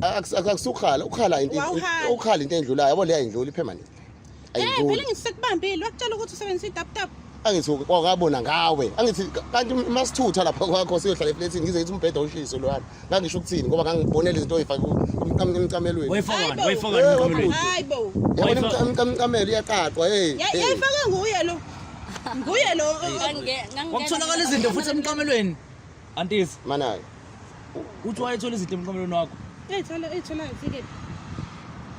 akusukhala ukhala into ukhala into endlulayo yabo leya indlula ipermanent. Eh phela ngithi sekubambile wakutshela ukuthi usebenzisa itap tap. Angithi wakabona ngawe. Angithi kanti masithutha lapha kwakho siyohlala eflatini ngize ngithi umbheda ushiso loyana. Ngangisho ukuthini ngoba ngangibonela izinto oyifaka emcamelweni. Wayifakani? Wayifakani emcamelweni? Hayibo. Yabona imcamelo iyaqaqwa hey. Yayifake nguye lo. Nguye lo. Kwakutholakala izinto futhi emcamelweni. Antizi. Manayo. Uthi wayethola izinto emqamelweni wakho. Eyithola eyithola zikephi?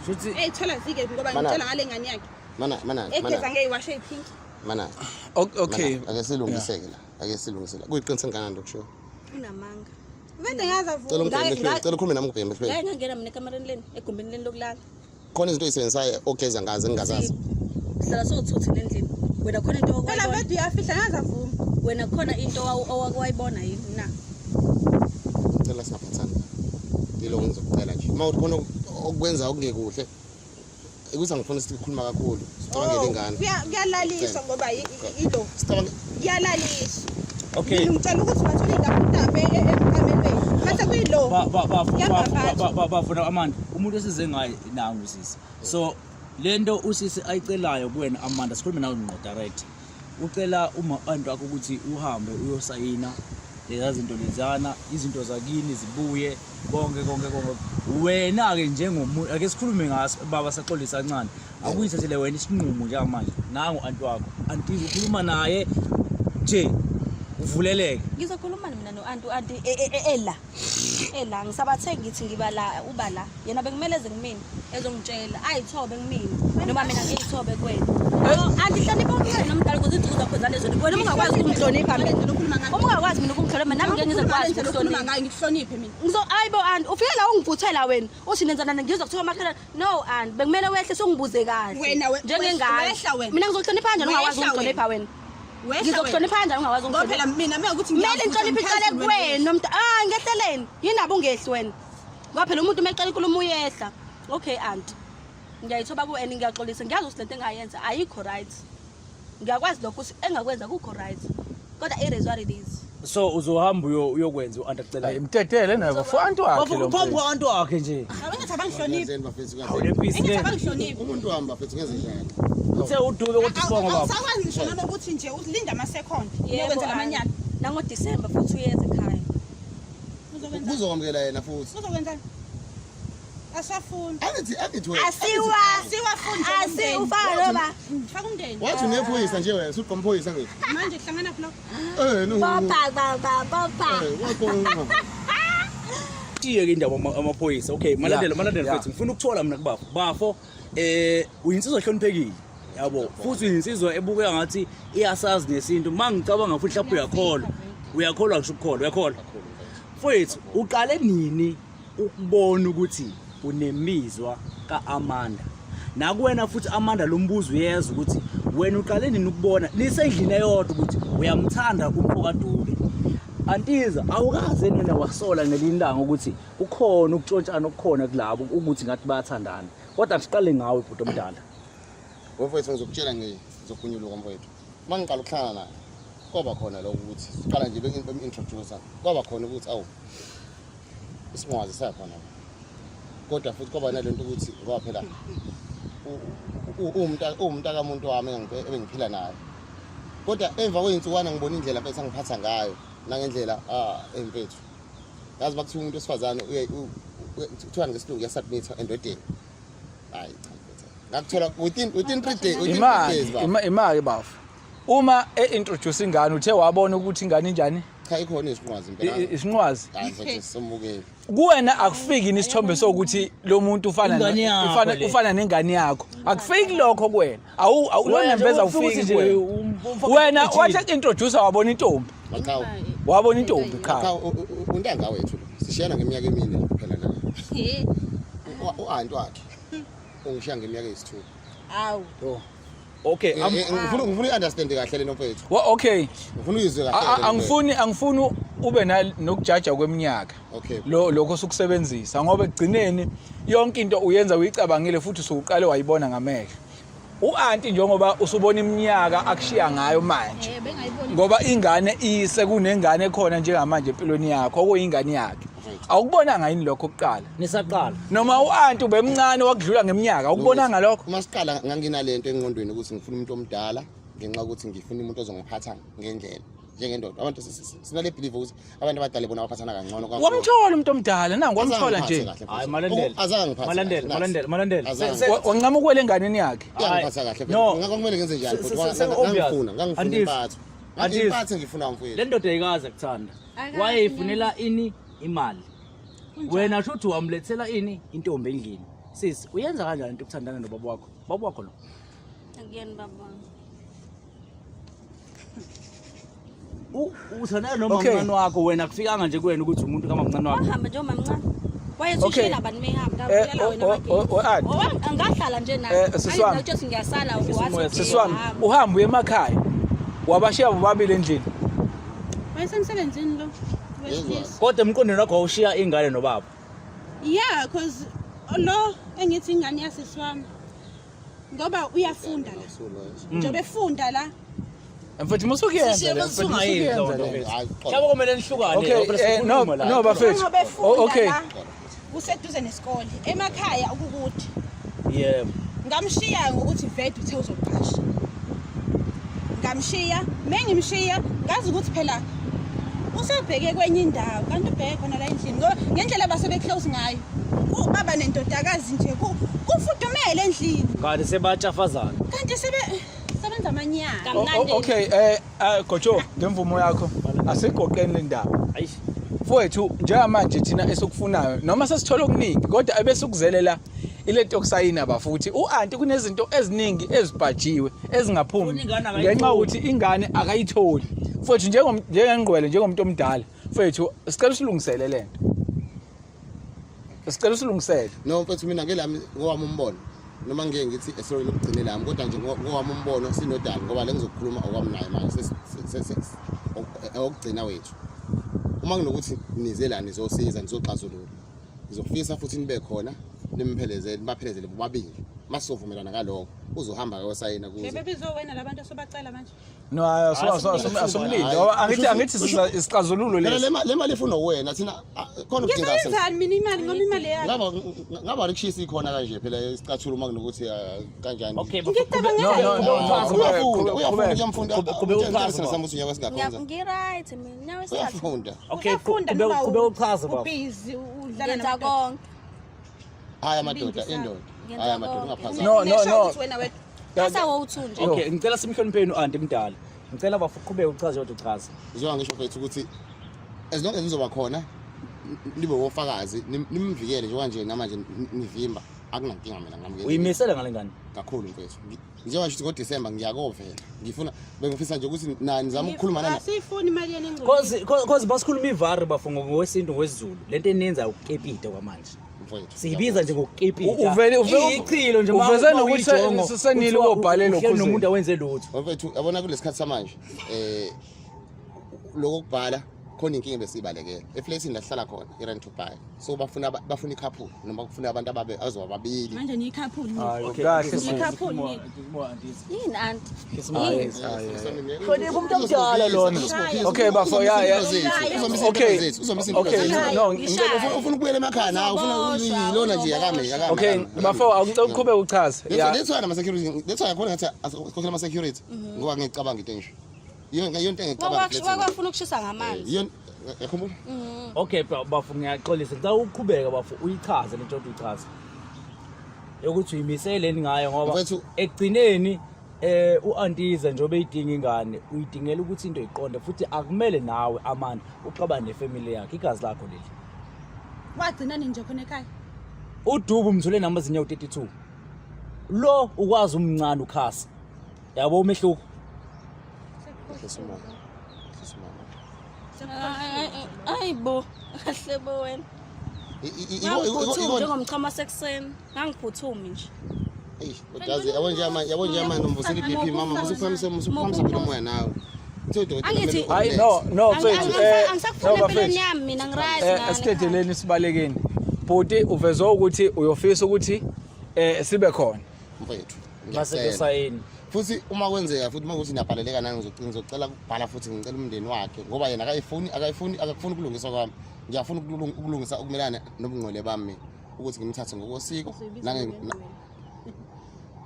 Futhi Eyithola zikephi ngoba ngitshela ngale ngane yakhe. Mana mana mana. Egeza ngeyiwashe ipink. Mana. Okay. Ake silungiseke la. Ake silungise la. Kuyiqiniso enganani lokusho? Unamanga. Vele ngaze avuka. Cela ungibheke emehlweni. Cela ukhulume nami ungibheke emehlweni. Ngeke ngangena mina ekamereni leni, egumbini leni lokulala. Khona izinto oyisebenzisayo ogeza ngazo engingazazi. Sihlala sowuthuthile endlini. Wena khona into Phela owakwayi- vele uyafihla ngaze avuma. Wena khona into owakwayibona yini na? Ngicela singaphathani. Yilo ngizokucela nje. Uma uthi khona okwenza okungekuhle ukuthi angifuni sikhuluma kakhulu. Sicabangele ingane. Kuyalaliswa ngoba ilo. Sicabange Kuyalaliswa. Okay. Mina ngitshela ukuthi wathola itaputapu emcamelweni. Mase kuyilo. Bafuna Amanda umuntu esize ngaye nangu usisi so lento usisi ayicelayo kuwena Amanda sikhulume nawe ngqo direct ucela uma anti wakho ukuthi uhambe uyosayina leza zinto lezana izinto zakini zibuye konke konke konke wena-ke njengomuntu ake sikhulume ngaso baba saxolisa kancane akuyithathele wena isinqumo njengamanje nangu anti wakho anti ukhuluma naye nje uvuleleke Ngizokhuluma mina no-anti u-anti ela ela ngisabathe ngithi ngiba la uba la yena bekumele eze kumina ezongitshela ayithobe kumina noma mina ngiyithobe kuwena anti hlonipha umntwana nomdala ukuze izinto zakho zalezo wena uma ungakwazi ukumhlonipha mina uma ungakwazi mina ukumhlonipha nami ngeke ngize ngikwazi ukuhlonipha ngayo ngikuhloniphe mina ngizo ayibo anti ufike la ungivuthela wena uthi nenzana ngizwa kuthiwa makhelwane no anti bekumele wehle sungibuze kahle Wena we- njengengane wehla wena. mina ngizokuhlonipha kanjani ungakwazi Wehla ukungihlonipha wena Wehla ngizokuhlonipha kanjani ungakwazi Ngoba phela ukungihlonipha mina mina ukuthi kumele inhlonipho iqale kuwena mntu ah ngehleleni yini ungehli wena ngoba phela umuntu uma eqala inkulumo uyehla okay anti ngiyayithoba ku and ngiyaxolisa ngiyazi ukuthi lento engayenza ayikho right ngiyakwazi lokho ukuthi engakwenza kukho right kodwa it is what it is so uzohamba uyokwenza u-anti akucelayo Hayi, mtetele naye bafo anti wakhe lo phambi mfethu. kwa-anti wakhe nje Awungathi abangihloniphi. Ngenzeni bafethu Hawu, kahle. le mpisi Engathi le abangihloniphi. Umuntu wami bafethu ngenze njani? uthe uduke kodwa isibongo baba Awusakwazi ngisho nanokuthi nje ulinde ama-second uyokwenza la manyala. nangodisemba futhi uyeza ekhaya Uzokwenza Kuzokwamukela yena futhi. uzokwenzani? Asafuni. Angithi angithi wena. Asiwa. Asiwafuni. Asi ufaka noma Faka umndeni. Wathi unephoyisa nje wena, usuqoma iphoyisa ngithi. Manje kuhlangana phi lokho? Eh no. Bopha baba bopha. Eh wakho. Tiye ke indaba amaphoyisa. Okay, malandela malandela mfethu. Ngifuna ukuthola mina kubafo. Bafo eh uyinsizwa ehloniphekile. Yabo, futhi uyinsizwa ebukeka ngathi iyasazi nesintu. Mangicabanga futhi mhlawumbe uyakholwa. Uyakholwa ngisho ukukholwa, uyakholwa. Mfethu, uqale nini ukubona ukuthi unemizwa ka-Amanda nakuwena futhi Amanda lo mbuzo uyeza ukuthi wena uqale nini ukubona nisendlini eyodwa ukuthi uyamthanda umfo kaDube Antiza awukaze wena wasola ngelinye ilanga ukuthi kukhona ukutshontshana okukhona kulabo ukuthi ngathi bayathandana kodwa siqale ngawe bhuti omdala Mfowethu ngizokutshela nje ngizophunyuluka mfowethu. Uma ngiqala ukuhlangana naye kwaba khona lokho ukuthi siqala nje beng-introduce kwaba khona ukuthi awu isinqwazi sakhona kodwa futhi kwaba nalento ukuthi ngoba phela uwumntakamuntu wami ebengiphila naye kodwa emva kwey'nsukwana ngibona indlela mfethu angiphatha ngayo nangendlela ah emfethu yazi uma kuthiwa umuntu wesifazane kuthiwa ngesilungu uyasubmitha endodeni hayi cha mfethu ngakuthola within 3 days within 3 days baba Imali bafo uma e-introduce ingane uthe wabona ukuthi ingane injani cha ikhona isinqwazi impela Isinqwazi hayi mfethu somukeli kuwena akufiki isithombe sokuthi lo muntu ufana Ingane yakho ufana le. ufana nengane yakho akufiki lokho kuwena awu awu- Wena lo nembeza nje ufika awufiki ukuthi nje kuwena wena umfaka wathi introducer wabona intombi Maqhawe wabona intombi cha Maqhawe untanga wethu lo sishiyana ngeminyaka emine nje kuphela naye u-anti wakhe ungishiya ngeminyaka eyisithupha Awu. Okay, ngifuna uyi-understand kahle lento mfethu. Okay. Ngifuna uyizwe kahle. Angifuni angifuni ube nokujaja kweminyaka. Okay. Lo lokho osukusebenzisa ngoba ekugcineni yonke into uyenza uyicabangile futhi usuqale wayibona ngamehlo. U-anti njengoba usubona iminyaka akushiya ngayo manje. Eh, Ngoba ingane ise kunengane ekhona njengamanje empilweni yakho okuyingane yakhe. Awukubonanga yini lokho kuqala? Nisaqala. Noma u-anti ubemncane wakudlula ngeminyaka, awukubonanga lokho? Uma siqala nganginalento engqondweni ukuthi ngifuna umuntu omdala ngenxa yokuthi ngifuna umuntu ozongiphatha ngendlela njengendoda. Abantu sinale belief ukuthi abantu abadala bona baphathana kangcono kakhulu. Wamthola umuntu omdala, nangu Azange wamthola ngiphathe nje. kahle Hayi futhi. Malandela. Azange ngiphathe Malandela, kahle, Malandela, Malandela. Azange. Wancama ukwela enganeni yakhe. Uyangiphatha kahle No. ngakho kumele ngenze njani futhi Obvious. ngangifuna ngangifuna Antizi. impatho. Antizi. Impatho ngifuna mfowethu. Le ndoda ayikaze kuthanda. Wayeyifunela ini imali. Wena shuthi wamlethela ini intombi endlini. Sisi, uyenza kanjani into ukuthandana nobaba wakho? Baba wakho lo. Akuyena baba wami. Uthandana nomamncane wakho wena kufikanga nje kuwena ukuthi umuntu kamamncane wakho. Wahamba nje umamncane. Wayethi Okay. ushela abantu mehamba. Eh, Ngabuyela wena o- o- makini. o- Angahlala nje naye. Eh, sisi wami. Ayi, ngiyasala wathi okay, Sisi wami, wahamba. uhamba uye emakhaya. Wabashiya bobabili endlini. Wayesemsebenzini lo wesilisa. Kodwa emqondweni wakho wawushiya ingane nobaba. Yeah, cause lo engithi ingane yasisi wami ngoba uyafunda la. Njengoba efunda la Mfethu musukuyenza Sishiye le, mfethu, sungayenzi musukuyenza loo nto le. mfethu. Hayi, xola. Mhlawumbe kumele nihlukane. Okay, ngoba eh, no sikhuluma la. no bafethu. njengoba efunda Oh, okay. la kuseduze nesikole emakhaya ukukude. Yebo. Ngamshiya ngokuthi vele uthe uzoqasha. Ngamshiya, mengimshiya ngazi ukuthi phela usebheke kwenye indawo kanti ubheke khona la endlini ngoba ngendlela abasebe close ngayo. Ubaba nendodakazi nje kufudumele endlini. Kanti sebatshafazana. Kanti sebe sebenza amanyala. Kamnandi. Okay, Gojo, ngemvumo yakho asigoqeni le ndaba. Ayish. Mfowethu, njengamanje thina esikufunayo noma sesithola okuningi kodwa ebesikuzelela ilento yokusayina bafuthi u-anti kunezinto eziningi ezibhajiwe ezingaphumi Funa ingane akayitholi. ngenxa yokuthi ingane akayitholi. Mfowethu njengengqwele njengomuntu omdala, mfowethu sicela usilungisele lento. Sicela usilungisele. No mfethu mina ngelami ngowami umbono noma ngeke ngithi esolweni lokugcina lami kodwa nje ngowami umbono sinodali ngoba le ngizokhuluma okwami naye manje okugcina wethu. Uma kunokuthi nize la nizosiza nizoxazulula ngizofisa futhi nibe khona nimphelezele nibaphelezele bobabili masizovumelana ngalokho uzohamba kayosayina kuze Bebebizwe wena labantu osobacela manje. No, asomlindi. Ngoba angithi siza isixazululo Phela lesi. le mali ifuna wena thina khona ukudinga Ngizayenzani mina imali ngoba imali yakho. ngaba ngaba likushisa ikhona kanje phela isicathulo uma kunokuthi kanjani. Okay, Ngicabangela No, no, no. Uyafunda, uyafunda, uyamfunda. Qhubeka uchaze, Sina baba. sami ukuthi unyaka singakhonza. Ngi-right mina. Nyawo wesithathu. Uyafunda. Okay, Uyafunda qhubeka noma qhubeka uchaze baba. Ubhizi udlala Ngenza namadoda. konke. Hayi amadoda indoda. Hayi amadoda ungaphazami. No, no, Sure no. ukuthi wena wedwa. Asa wowu-two nje. Okay, ngicela simhlonipheni u-anti mdala. Ngicela bafo uqhubeke uchaze kodwa uchaze. Njengoba ngisho mfethu ukuthi as long as nizoba khona nibe wofakazi nimvikele njengoba nje namanje nivimba akunankinga mina ngamukela. Uyimisele ngale ngane. Kakhulu mfethu. Njengoba ngisho ngoDecember ngiyakovela. Ngifuna bengifisa nje ukuthi na nizama ukukhuluma nana. Asiyifuni imali yenu engcwele. Cause cause basikhuluma ivari bafo ngokwesintu ngwesiZulu. Lento eniyenza ukukepita kwamanje. Mfethu. Siyibiza nje ngokukepita. Uvele Iyichilo nje ma- uveze ma nokuthi uyijongo, senile kuthiwa ukobhalela uhleli okhuzeni. nomuntu awenze lutho. Mfethu yabona kulesikhathi samanje eh lokho kubhala khona inkinga besibalekela. Eflatini la sihlala khona i-rent to buy. So bafuna bafuna i-couple noma kufuna abantu ababe azoba babili. Manje niyi-couple nina. Hayi, kahle sisi. Niyi-couple nina. Yini anti? Hayi, Hlonipha umuntu omdala lona. Okay, bafo, ya, ya. Okay. Okay, no, Ufuna ukubuyela emakhaya nawe ufuna lona nje akame akame. Okay, bafo awucela uqhubeke uchaze. Ya. That's why nama security that's why khona ngathi asikhokhela ama security ngoba ngicabanga into enje. Iyo iyo into engicabanga. Wakwafuna ukushisa ngamanzi. Iyo yakhumbula? Okay bafo ngiyaxolisa. Ngicela uqhubeke bafo uyichaze lento othi uyichaze. Yokuthi uyimiseleni ngayo ngoba Mfethu- ekugcineni eh uantiza njengoba eyidinga ingane uyidingela ukuthi into iqonde futhi akumele nawe amandla uxabane nefamily yakhe igazi lakho leli. Wagcina nini nje khona ekhaya? Udubu umthole namazinyo 32. Lo ukwazi umncane ukhasa. Yabo umehluko. Hlisa umoya. Hlisa umoya. Hayi bo, kahle bo wena. Ngangiphuthumi njengomchamo wasekuseni. Ngangiphuthumi nje. Eish, udazi yabo nje ama yabo nje ama nomvusela iBP mama musuphakamise musuphakamise phela umoya nawe. Uthe udokotela Angithi- kumele Hayi urelax. no, no mfethu. Angisakufuni no, empilweni bafethu. yami mina ngiright Eh asidedeleni sibalekeni. Bhuti uvezwe ukuthi uyofisa ukuthi eh sibe khona. Mfethu. Mase ngiyacela. besayini. Futhi uma kwenzeka futhi uma kuthi niyabhaleleka nani ngizocela ukubhala futhi ngicela umndeni wakhe ngoba yena akayifuni akayifuni akakufuni ukulungisa kwami. Ngiyafuna ukulungisa ukumelana nobungcwele bami mina ukuthi ngimthathe ngokosiko nange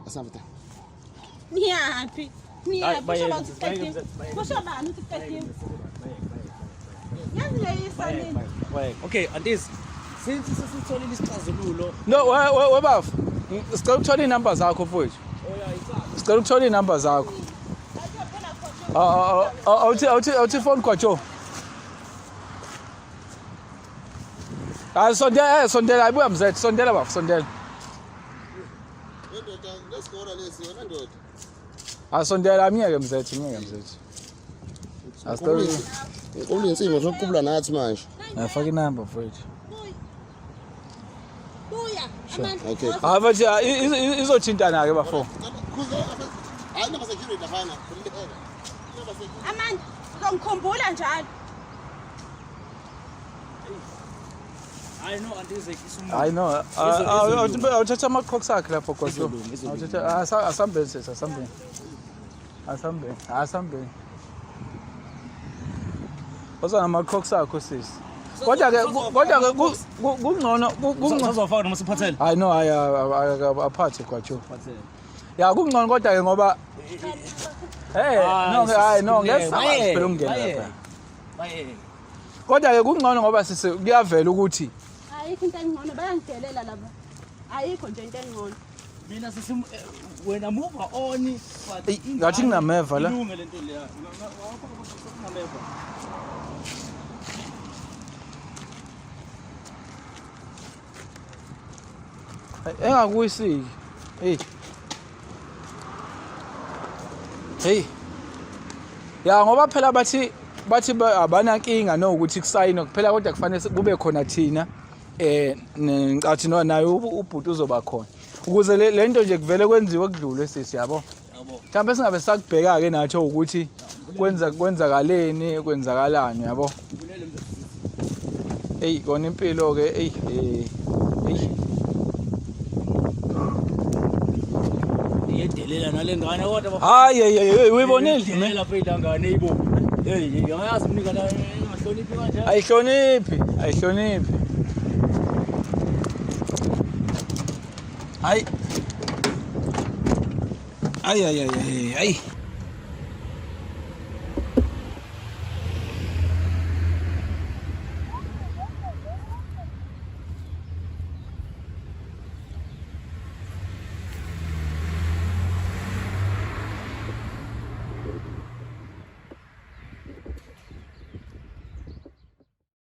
Asambe. Niyaphi? Niyaphi? Hayi, Kusho bani ukuthi bayeke, siqediwe? bayeke. Kusho bani ukuthi siqediwe? Yazi ngiyeyisa nini? Okay, antizi since sesitholile isixazululo No, we we we bafo. Sicela ukuthola inamba zakho mfowethu. Sicela ukuthola inamba zakho. Awuthi awuthi awuthi phone kwajo. Hayi sondela eh sondela ayibuya mzethu sondela bafo sondela. Ndoda, lesigora lesi yona ndoda. Asondela amyeke mzethu myeke mzethu. Asicela Ngiqubula insimbi ngifuna ukuqubula nathi manje. afake inamba mfowethu. Buya. Amandla. Okay. Hayi mfethu izothintana ke bafo. Hayi namba security laphana. Amandla. Uzongikhumbula njalo. hayi no antize Hayi no, awuthatha ama-crocs akhe lapho Gwajo. Izolunga, izolunga. Awuthatha asambeni sisi, asambeni. Asambeni, asambeni. Oza nama-crocs akho sisi. Kodwa ke kodwa ke kungcono kungcono. Uzofaka noma siphathele? Hayi no, hayi aphathe Gwajo. Ya kungcono kodwa ke ngoba Eh, no, hayi no, ngeke sakwazi phela ukungena lapha. Kodwa ke kungcono ngoba sisi kuyavela ukuthi Ayikho into engcono bayangidelela laba. Ayikho nje into engcono. Mina sisi wena move on but Eyi, ngathi nginameva la. Ilunge lento leya. Nginameva. Engakuyisiki. Hey. Hey. Ya ngoba phela bathi bathi abanankinga nokuthi kusayinwe kuphela kodwa kufanele kube khona thina eh ngicathi no naye ubhuti uzoba khona ukuze le nto nje kuvele kwenziwe kudlulwe sisi yabo mhlawumbe singabe sakubheka ke nathi ukuthi kwenza kwenzakaleni kwenzakalani yabo eyi kona impilo ke eyi eh, eyi Iyedelela nale ngane kodwa hayi hey hey uyibonile Delela phela ngane ibo. Hey angayazi mina ngane engahloniphi kanje. Ayihloniphi, ayihloniphi. Hayi. Ay ay ay ay ay.